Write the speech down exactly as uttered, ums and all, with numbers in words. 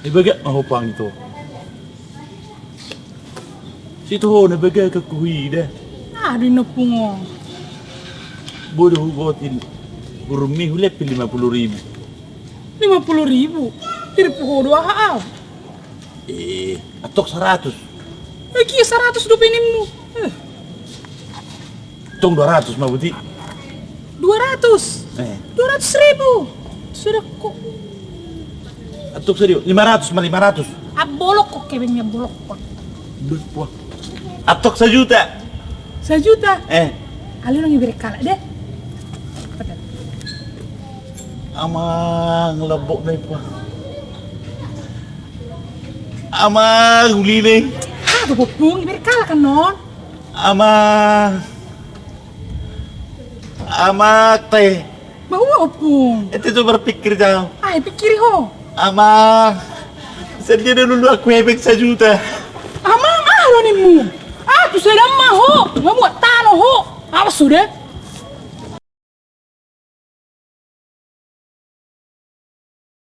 Ibagak ma ho pang ito. Sito ho na bagak aku hida. Aduh, ino pungo. Bodo hu gotin. Burung mi hu lepi lima puluh ribu. Lima puluh ribu? Tirpu ho do aha au? Eh, atok saratus. Eh, kia saratus do peninmu. Eh. Tong dua ratus ma buti. Dua ratus? Eh. Dua ratus ribu. Sudah kok. Atok sadio, lima ratus ma, lima ratus. Abolok kok kebengnya bolok kok. Duh, wah. Atok sajuta. Sajuta? Eh. Alai nang ibere kalak deh. Amang, lebok deh, wah. Amang, uli deh. Ah, bobong ibere kalak kan non. Amang. Amang te. Mau apa? Ente coba pikir jauh. Ai pikir ho. Amang. Sedia dulu aku hebek sajuta. Amang, ah, lo nimu. Ah, tu sedang mah ho. Nggak muat tano ho. Apa sudah?